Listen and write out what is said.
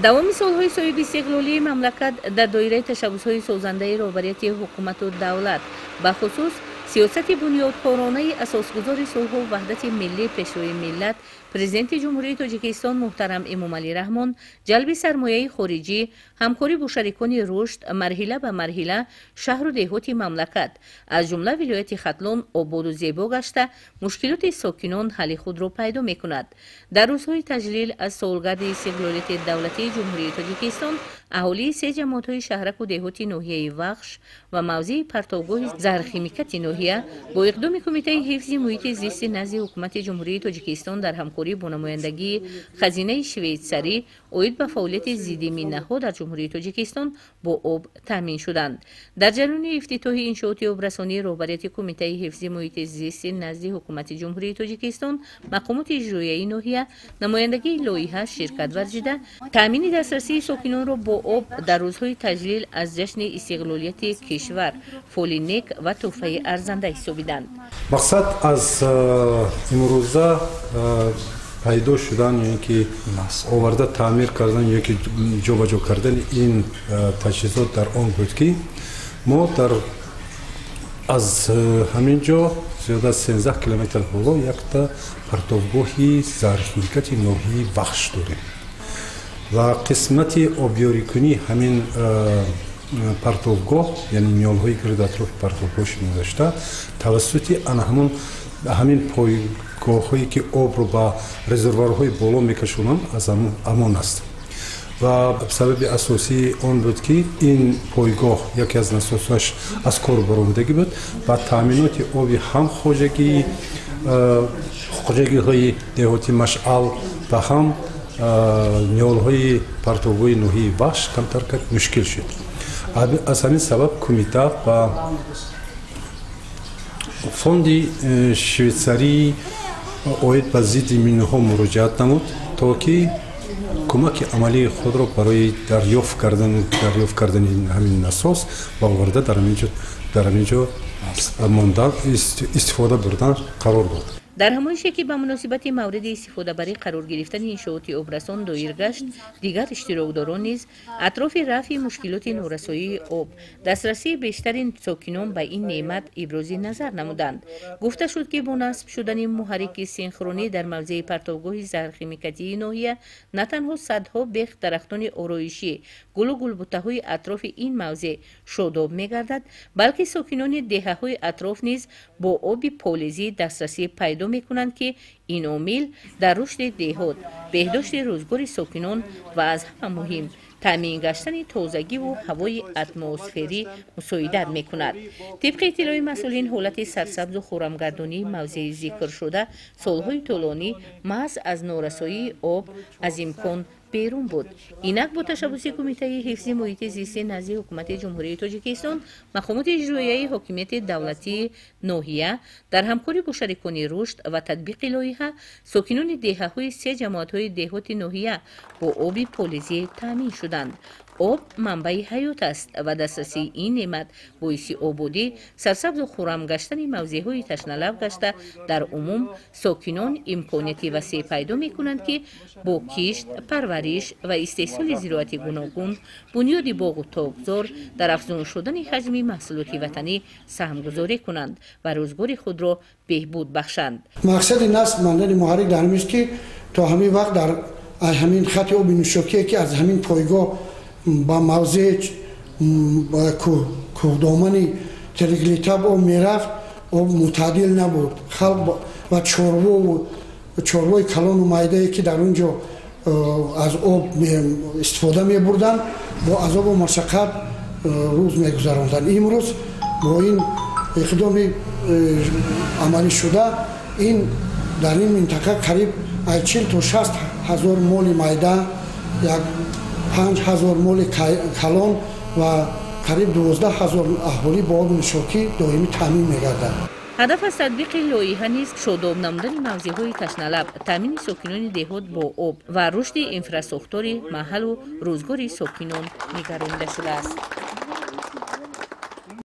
Давоми солҳои соҳиби истиқлолии мамлакат дар доираи ташаббусҳои созандаи роҳбарияти ҳукумату давлат, бахусус сиёсати бунёдкоронаи асосгузори сулҳу ваҳдати миллӣ, Пешвои миллат, Президенти Ҷумҳурии Тоҷикистон муҳтарам Эмомалӣ Раҳмон, ҷалби сармояи хориҷӣ, ҳамкорӣ бо шарикони рушд, марҳила ба марҳила шаҳру деҳоти мамлакат, аз ҷумла вилояти Хатлон ободу зебо гашта, мушкилоти сокинон ҳалли худро пайдо мекунад. Дар рӯзҳои таҷлил аз солгарди истиқлолияти давлатии Ҷумҳурии Тоҷикистон аҳолии се ҷамоатҳои шаҳраку деҳоти ноҳияи Вахш ва мавзеи партовгоҳи заҳрхимикати ноҳия бо иқдоми Кумитаи ҳифзи муҳити зисти назди Ҳукумати Ҷумҳурии Тоҷикистон дар ҳамкорӣ бо намояндагии Хазинаи Швейтсарӣ оид ба фаъолияти зидди миннаҳо дар Ҷумҳурии Тоҷикистон бо об таъмин шуданд. Дар ҷараёни ифтитоҳи иншооти обрасонии роҳбарияти Кумитаи ҳифзи муҳити зисти назди Ҳукумати Ҷумҳурии Тоҷикистон, мақомоти иҷроияи ноҳия, намояндагии лоиҳа ширкат варзида, таъмини дастрасии сокинонро бо об дар рӯзҳои таҷлил аз ҷашни истиқлолияти кишвар фоли нек ва тӯҳфаи арзанда ҳисобиданд. Мақсад аз имрӯза пайдо шудан ё ки оварда таъмир кардан ё ки ҷобаҷо кардани ин таҷҳизот дар он буд, ки мо дар аз ҳамин ҷо зиёда аз 13 километр боло якта партовгоҳи заҳрхимикати ноҳияи Вахш дорем ва қисмати обёрикунии ҳамин партовгоҳ, яъне ниҳолҳое ки дар атрофи партовгоҳ шинонда, тавассути ана ҳамин пойгоҳҳое ки обро ба резервуарҳои боло мекашонанд, аз ҳамон аст. Ва сабаби асосии он буд, ки ин пойгоҳ яке аз насосҳояш аз кор баромадагӣ буд ва таъминоти оби ҳам хоҷагиҳои деҳоти Машъал ва ҳам ниҳолҳои партовгоҳи ноҳияи Вахш камтар мушкил шуд. Аз ҳамин сабаб кумита ба фонди швейтсарии оид ба зидди минҳо муроҷиат намуд, то ки кӯмаки амалии худро барои дарёфт кардани ҳамин насос ва оварда дар ҳамин ҷо мондан, истифода бурдан қарор дод. Дар ҳамоише, ки ба муносибати мавриди истифодабарӣ қарор гирифтани иншооти обрасон доир гашт, дигар иштирокдорон низ атрофи рафъи мушкилоти норасоии об, дастрасии бештари сокинон ба ин неъмат ибрози назар намуданд. Гуфта шуд, ки бо насб шудани муҳаррики синхронӣ дар мавзеи партовгоҳи заҳрхимикатии ноҳия на танҳо садҳо бех дарахтони ороишӣ, гулу гулбутаҳои атрофи ин мавзеъ шодоб мегардад, балки сокинони деҳаҳои атроф низ бо оби полезӣ дастрасӣ пайдо мекунанд, ки ин омил дар рушди деҳот, беҳдошти рӯзгори сокинон ва аз ҳама муҳим таъмин гаштани тозагиву ҳавои атмосферӣ мусоидат мекунад. Тибқи иттилои масъулин, ҳолати сарсабзу хӯрамгардонии мавзеи зикршуда солҳои тӯлонӣ маҳз аз норасоии об аз имкон берун буд. Инак бо ташаббуси Кумитаи ҳифзи муҳити зисти назди Ҳукумати Ҷумҳурии Тоҷикистон, мақомоти иҷроияи ҳокимияти давлатии ноҳия дар ҳамкорӣ бо шарикони рушд ва татбиқи лоиҳа сокинони деҳаҳои се ҷамоатҳои деҳоти ноҳия бо оби полезӣ таъмин шуданд. Об манбаи ҳаёт аст ва дастрасии ин неъмат боиси ободӣ, сарсабзу хуррам гаштани мавзеъҳои ташналаб гашта, дар умум сокинон имконияти васеъ пайдо мекунанд, ки бо кишт, парвариш ва истеҳсоли зироати гуногун, бунёди боғу токзор, дар афзун шудани ҳаҷми маҳсулоти ватанӣ саҳмгузорӣ кунанд ва рӯзгори худро беҳбуд бахшанд. Мақсади насб мондани муҳаррик дар ҳамин аст, ки то ҳамин вақт дар ҳамин хати оби нӯшокие, ки аз ҳамин пойгоҳ ба мавзеи кӯҳдомани Териклитаб об мерафт, об мӯътадил набуд. Халқ ва чорвои калону майдае, ки дар он ҷо аз об истифода мебурданд, бо азобу машаққат рӯз мегузаронданд. Имрӯз бо ин иқдоми амалӣ шуда ин дар ин минтақа қариб аз 40 то 60 ҳазор моли майда, як 5000 моли калон ва қариб 12 000 аҳолӣ бо оби нӯшокӣ доимӣ таъмин мегардад. Ҳадаф аз татбиқи лоиҳа низ шодоб намудани мавзеъҳои ташналаб, таъмини сокинони деҳот бо об ва рушди инфрасохтори маҳаллу рӯзгори сокинон нигаронида шудааст.